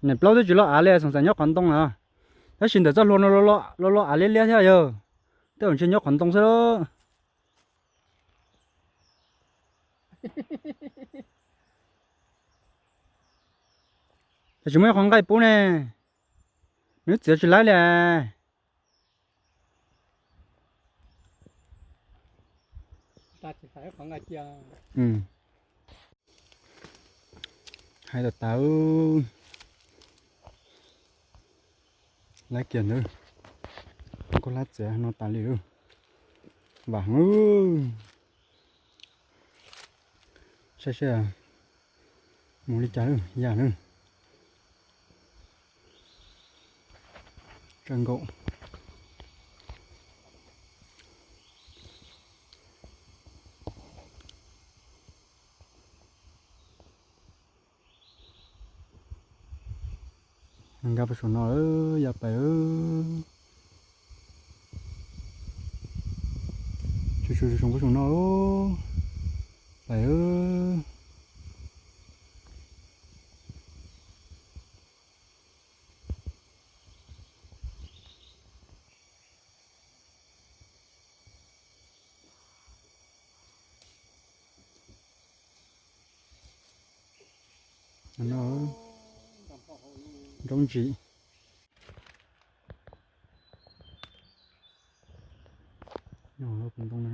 Niam plaub twb tsis loj av li, xoom xaim nyob qhov ntoo na. Tab sis ntawm txoj hlua no loj loj av liab liab thiab yog, tej zaum ntshe nyob qhov ntoo xwb. Ces tsis muaj ib qho nqaij pub ne, nws txiav tsis laib li. Hais tas tas, laib kiag ntawd, koj hlab txiav no tas li lawm, vam heev. Saib saib mus li cas lawm, yam lawm. Tsawg nkaus. Nkag puag saum no, yam pais. Tsuas tsuas tsuas puag saum no, pais. No, nroo ntsis. Nyob hauv ntoo no.